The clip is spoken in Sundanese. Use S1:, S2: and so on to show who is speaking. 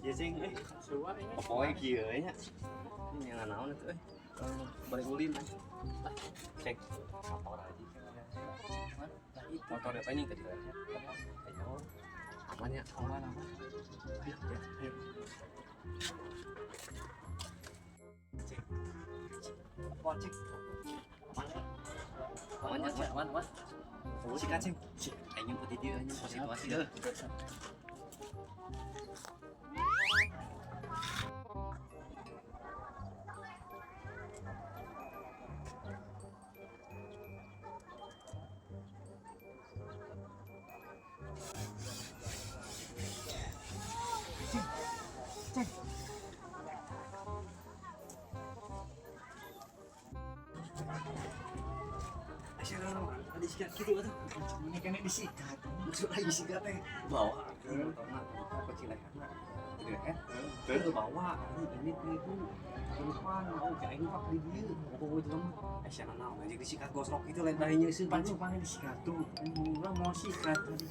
S1: Ya cing eh.
S2: Suara ini.
S1: Popoe kieu nya. Ini yang naon itu eh. Balik ulin. Ah, cek motor aja. Motor apa ini tadi? Ayo. Aman ya?
S2: Aman aman.
S1: Ayo, ya, ayo. Cek. Apa cek? Aman ya? Aman ya,
S2: Aman aman aman.
S1: Sikat ceng. Sik, aing nyemput di dieu nyemput situasi deh. Ada sikat gitu atuh.
S2: Ini kena disikat.
S1: Maksud lagi sikat teh. Bawa motorna kecil leherna. Gede leher. Teu bawa ini itu depan mau ke aing pak di dieu. Pokoknya jelema. Eh sia naon anjing disikat gosrok itu lain bae nyeuseun.
S2: Pancing paling disikat tuh. Urang mau sikat tadi.